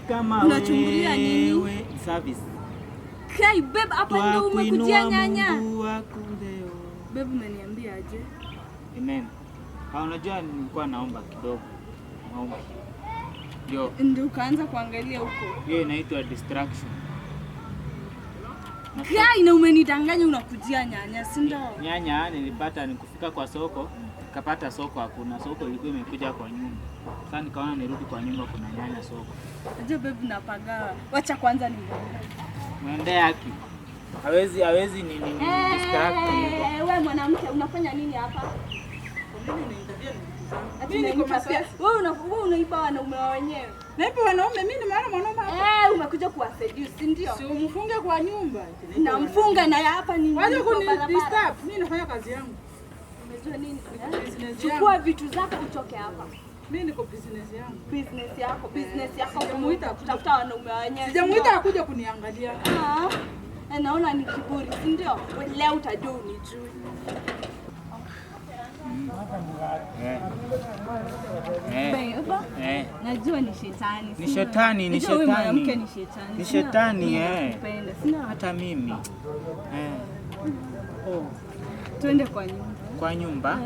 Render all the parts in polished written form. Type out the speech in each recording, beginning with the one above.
Ni kama Unachungulia nini? Wewe service. Kai babe, hapa ndio umekujia Twakuinua nyanya. Mungu wakuleo. Babe, umeniambia aje? Amen. Ah, unajua nilikuwa naomba kidogo. Maombi. Ndio, Ndio ukaanza kuangalia huko. Hiyo inaitwa distraction. Kai, na umenidanganya unakujia nyanya, si ndio? Nyanya nilipata nikufika kwa soko, nikapata soko hakuna. Soko ilikuwa imekuja kwa nyumba. Sasa nikaona nirudi kwa nyumba, kuna nyanya soko. Unajua babe, napagawa. Wacha kwanza nimuone. Mwende haki. Hawezi ni distract hivyo. Eh, wewe mwanamke unafanya nini hapa? Kwa nini unainterfere na vitu zangu? Ati Mimi niko unanichapia. masoesi. Wewe unaiba wanaume wa wenyewe. Naipa wanaume, mimi nimeona mwanaume hapa. Eh, umekuja kuwaseduce, si ndio? Si umfunge kwa nyumba. Namfunga na hapa ni Wacha ni kwa barabara. kuni disturb. Mimi nafanya kazi yangu. Umejua nini? Business Chukua yangu. vitu zako utoke hapa. Mimi niko business yangu. Business yako Sijamuita akuja. kutafuta wanaume wa wenyewe. Si Sijamuita ndio? akuja kuniangalia. Ah, na naona ni kiburi, si ndio? Leo utajua unijui. Eh. Eh. Babe, Eh. najua ni shetani. Ni Si ndio? shetani, ni Najua huyu shetani. mwanamke ni shetani. Ni Si ndio? shetani, Mimi eh. nakupenda, si ndio? Hata mimi. Eh. Oh, Twende kwa nyumba. Kwa nyumba.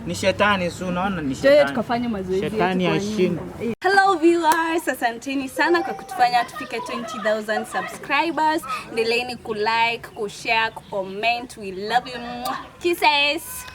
Ni shetani, si unaona ni Twende shetani. tukafanye mazoezi yetu Shetani kwa ashindi. nyumba. Hello viewers, asanteni sana kwa kutufanya tufike 20,000 subscribers. Endeleeni kulike, kushare, kucomment. We love you. Kisses.